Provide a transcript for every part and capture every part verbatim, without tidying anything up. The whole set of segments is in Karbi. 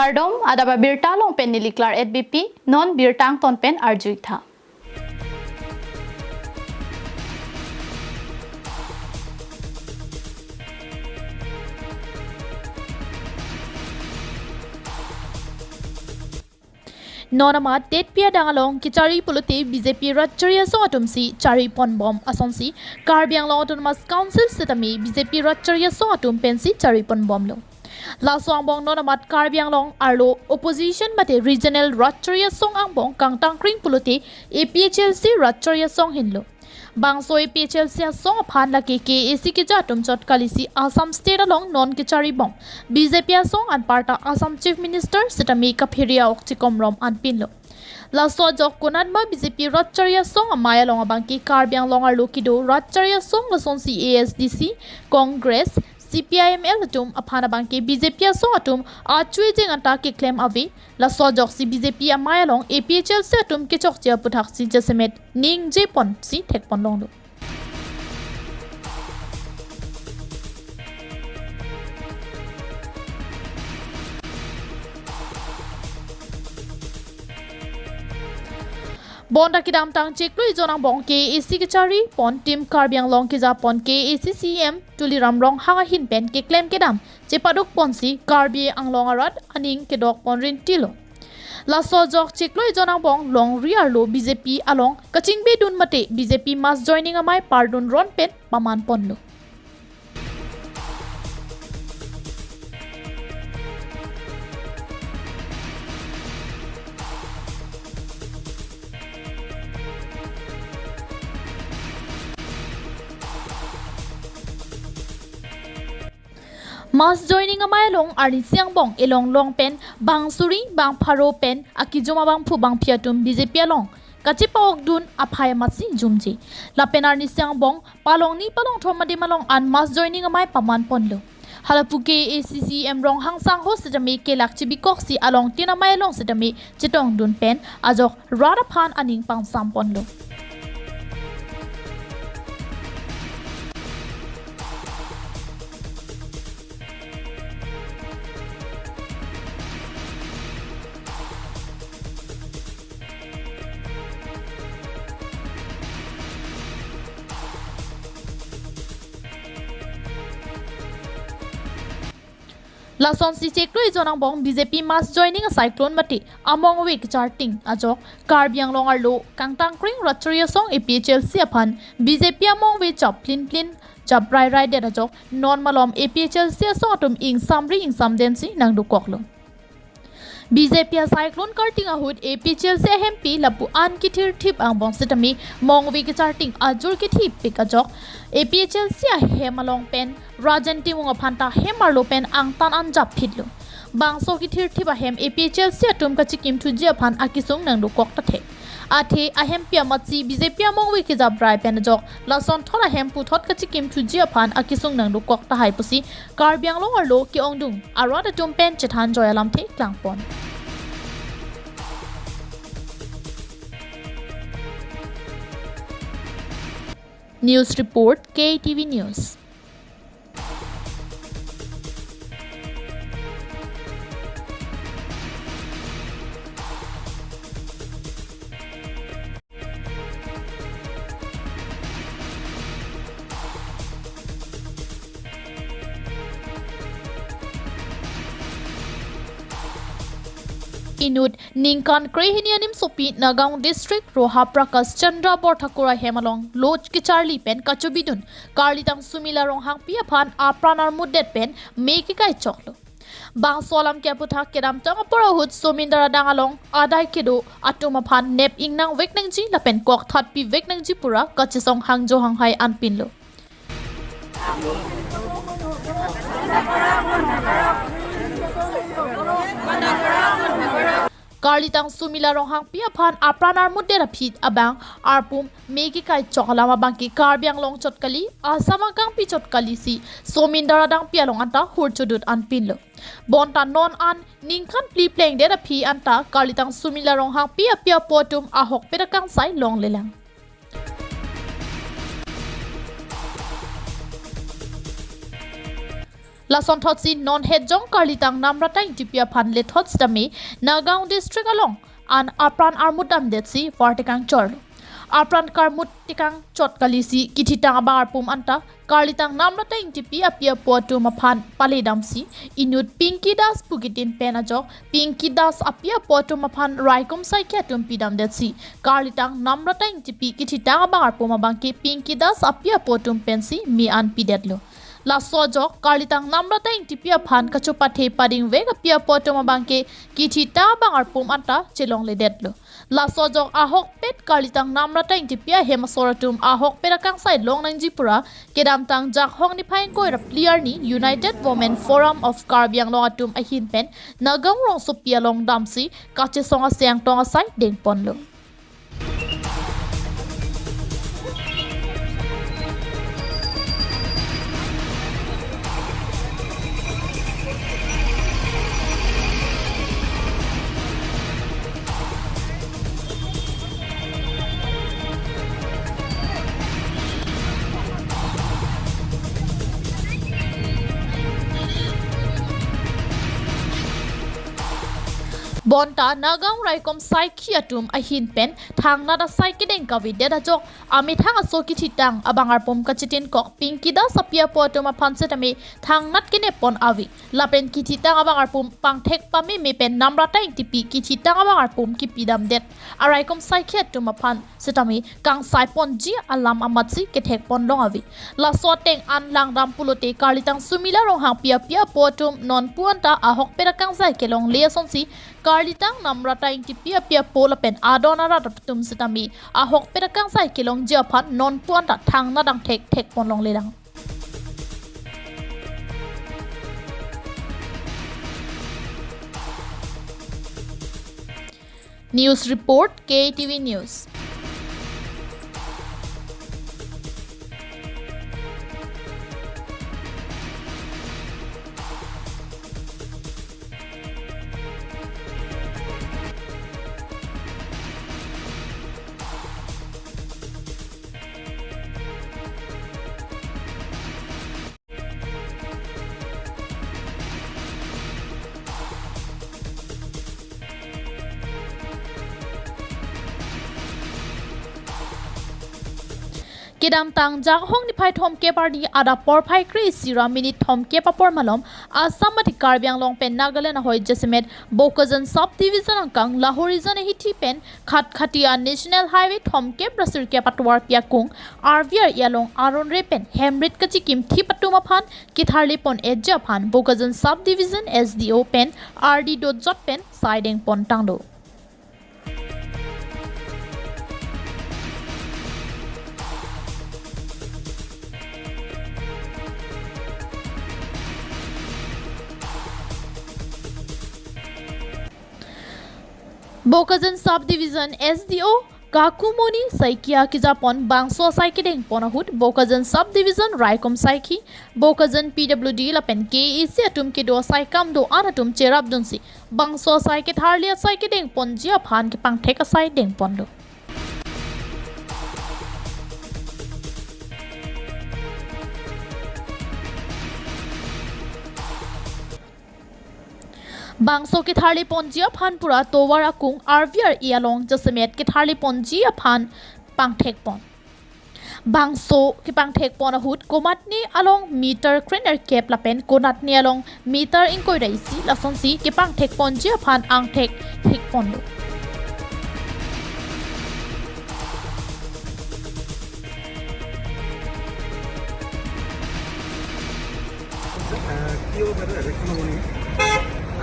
Kardom, adap abirta along pen neli Klar at B P, non birta angton pen arju-ik tha. Non amat det pi adang along kechari pulote B J P rat chari asong atum si chari ponbom asonsi Karbi Anglong Autonomous Council setame B J P rat chari asong atum pensi chari ponbomlo. Laso angbong non amat Karbi Anglong arlo opposition mate regional rat chari asong angbong kangtangkring pulote A P H L C rat chari asong henlo. Bangso A P H L C asong aphan lake K A A C keja atum chot kalisi Assam State along non kecharibom B J P asong anparta Assam Chief Minister setame kaphere a-ok chikomrom an pinlo. Laso ajok konatma B J P rat chari asong amei along abangke Karbi Anglong arlo kedo rat chari asong lasonsi A S D C, Congress, C P I M L atum aphan abangke B J P asong atum achu ejeng anta keklem ave. Laso ajoksi B J P amei along A P H L C atum kechokche aputhaksi jasemet ningje ponsi thekpon longlo. Bonta kedamtang chiklo ejon angbong K A A C kechari pon Team Karbi Anglong keja pon K A A C C E M Tuliram Ronghang ahin pen keklem kedam chepaduk ponsi Karbi Anglong arat aning kedok pon rintilo. Laso ajok chiklo ejon angbong longri arlo B J P along kachingbedun mate B J P mass joining amei pardun ron pen paman ponlo. Mass joining amei along arnisi angbong elong long pen bang suri bang pharo pen akejum abangphu bangphi atum B J P along kachepa-okdun aphai amatsi jumje. Lapen arnisi angbong palongni palongthom adim along an mass joining amei paman ponlo. Halapu K A A C C E M Ronghang sangho setame kelak chibikoksi alongtin amei along setame chetongdun pen ajok rat aphan aning pangsam ponlo. Lasonsi chiklo ejon angbong B J P mass joining a-cyclone mate among ave kecharting ajok Karbi Anglong arlo kangtangkring rat chari asong A P H L C aphan B J P among ave chap plin plin chap rai rai det ajok non malom A P H L C asong atum ingsamri ingsamdensi nangdokoklo. B J P a-cyclone karting ahut A P H L C ahempi lapu-an kethirthip angbong setame mong ave kecharting ajur kethipik ajok A P H L C ahem along pen Rajen Timung aphan ta hem arlo pen angtan anjap phitlo. Bangso kethirthip ahem A P H L C atum kachekimthuji aphan akesung nangdokok ta thek. Athe ahempi amatsi B J P among ave kejap rai pen ajok lasonthot ahem puthot kachekimthuji aphan akesung nangdokok tahai pusi Karbi Anglong arlo ke-ongdung arat atum pen chethan joi alamthe klangpon. News report, K T V News. Inut ningkan krehini animsopi Nagaon District Roha Prakash Chandra Borthakur ahem along lo kecharli pen kachobidun karlitang Sumila Ronghangpi aphan apran armutdet pen me kekai choklo. Bangso alam ke aputhak kedamtang apor ahut Somindar adang along adai kedo atum aphan nep ingnang vek nangji lapen kokthat pi vek nangji pura kachesong hangjo hanghai anpinlo. Karlitang Sumila Ronghangpi aphan apran armutdet aphi abang arpum me kekai chok alam abangke Karbi Anglong chot kali, Assam akangpi chot kalisi Somindar adangpi along anta hur chodut anpinlo. Bonta non an ningkan phli plengdet aphi anta karlitang Sumila Ronghangpi api apo atum ahokpet akangsai longlelang. Lasonthotsi non hetjong Karlitang Namrata Ingtipi aphan lethot sitame Nagaon district along an apran armut damdetsi var tekangchor. Apran karmut tekangchot kalisi kithitang abang arpum anta Karlitang Namrata Ingtipi api apo atum aphan pale damsi inut Pinky Das pu kitin pen ajok Pinky Das api apo atum aphan raikom saikhi atum pidamdetsi Karlitang Namrata Ingtipi kithitang abang arpum abangke Pinky Das api apo atum pensi me-an pidetlo. Laso ajok Karlitang Namrata Ingtipi aphan kachopathe padingvek api apo atum abangke kithitang abang arpum anta chelongledetlo. Laso ajok ahokpet Karlitang Namrata Ingtipi ahem asor atum ahokpet akangsai longnangji pura kedamtang Jakhong niphai ingkoi ra phli arni United Women Forum of Karbi Anglong atum ahin pen Nagaon rongsopi along damsi kachesong aseng tong asai dengponlo. Bonta Nagaon raikom saikhi atum ahin pen thangnat asai kedeng kavedet ajok amethang aso kithitang abang arpum kachitinkok Pinky Das api apo atum aphan sitame thangnat kenep pon ave. Lapen kithitang abang arpum pangthek pameme pen Namrata Ingtipi kithitang abang arpum kipidamdet araikom saikhi atum aphan sitame kangsai ponji alam amatsi kethek pon long ave. Laso ateng an langdam pulote Karlitang Sumila Ronghangpi api apo atum nonpu anta ahokpet akangsai kelongle asonsi Karlitang Namrata Ingtipi api apo lapen adon arat atum sitame ahokpet akangsai kelongji aphan nonpu anta thangnat angthek thek pon longlelang. News report, K T V News. Kedamtang Jakhong niphai thomkep arni adap porphai kre-isi ra minute thomkep apor malom Assam mate Karbi Anglong pen Nagaland ahoi jasemet Bokajan Subdivision angkang Lahorijan ahithi pen Khatkhati a National Highway thomkep ra sirkep atovarpi akung R V R E along aron re pen hemrit kachikim thip atum aphan ketharli pon-etji aphan Bokajan Subdivision S D O pen R D dojot pen sai dengpon tanglo. Bokajan Subdivision S D O Kakumoni Saikia kejapon bangso asai kedengpon ahut Bokajan Subdivision raikom saikhi, Bokajan P W D lapen K A A C atum kedo asai kam do-an atum cherapdunsi bangso asai ketharli asai kedengponji aphan kepangthek asai dengponlo. Bangso ketharli ponji aphan pura tovar akung R V R E along jasemet ketharli ponji aphan pangthek pon. Bangso kepangthek pon ahut konatne along meter krenerkep lapen konatne along meter ingkoi ra isi lasonsi kepangthek ponji aphan angthek thek ponlo. আহ, কি হ'ব বাইদেউ, এলেকশ্যনৰ মৰ্ণিং?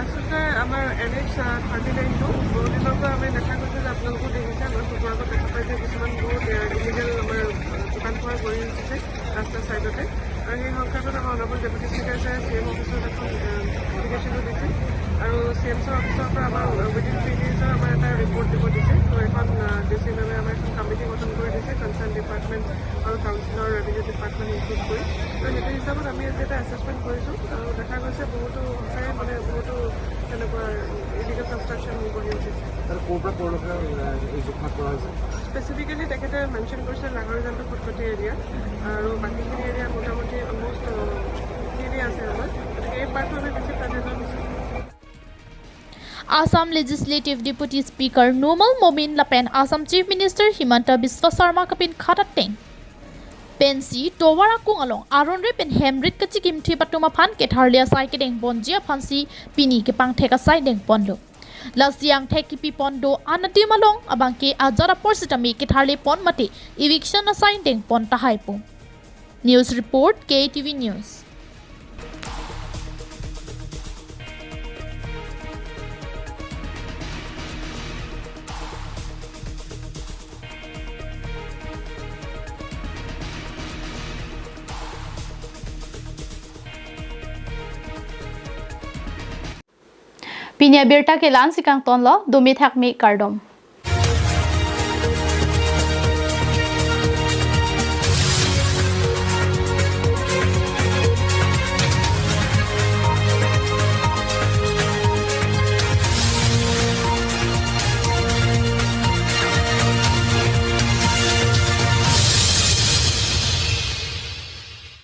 আচলতে আমাৰ N H thirty নাইনটো বহুদিনৰ পৰা আমি দেখা গৈছে যে আপোনালোকেও দেখিছে, আমাৰ চকুৰ আগত দেখা পাইছে কিছুমান বহুত, এ, ইলিগেল আমাৰ, এ, দোকান পোহাৰ গঢ়ি উঠিছে ৰাস্তাৰ চাইডতে। আৰু সেই সংক্ৰান্তত আমাৰ অনাৰেবল ডেপুটি স্পীকাৰ ছাৰে চি এম অফিচত এখন, এ, এপ্লিকেশ্যনো দিছে আৰু চি এম ছাৰ অফিচৰ পৰা আমাৰ উইদিন থ্ৰী ডেইজৰ আমাৰ এটা ৰিপৰ্ট দিব দিছে। তো এখন, এ, ডি চি মেমে আমাৰ এখন কমিটি গঠন কৰি দিছে কনচাৰ্ণ ডিপাৰ্টমেণ্ট আৰু কাউন্সিলৰ ৰেভিনিউ ডিপাৰ্টমেণ্ট ইনক্লুড কৰি। তো সেইটো হিচাপত আমি আজি এটা এছেচমেণ্ট কৰিছোঁ আৰু দেখা গৈছে বহুতো সঁচাই মানে বহুতো তেনেকুৱা ইলিগেল কনষ্ট্ৰাকশ্যন গঢ়ি উঠিছে। তাৰ ক'ৰ পৰা ক'লৈকে, আহ, এই জোখা কৰা হৈছে? স্পেচিফিকেলি তেখেতে মেনশ্যন কৰিছে লাহৰিজানটো খটখটি এৰিয়া আৰু বাকীখিনি এৰিয়া মোটামুটি অলমষ্ট, আহ, খিনি আছে আমাৰ। Assam Legislative Deputy Speaker Numal Momin lapen Assam Chief Minister Himanta Biswa Sarma kapinkhat ateng pensi tovar akung along aron ri pen hem rit kachikimthip atum aphan ketharli asai kedengponji aphansi pini kepangthek asai dengponlo. Lasi angthek kipipon do-an adim along abangke ajat apor sitame ketharlipon mate eviction asai dengpon tahai pu. News report, K T V News. Pini abirta ke la-ansi kangtonlo, dumi thakmi kardom.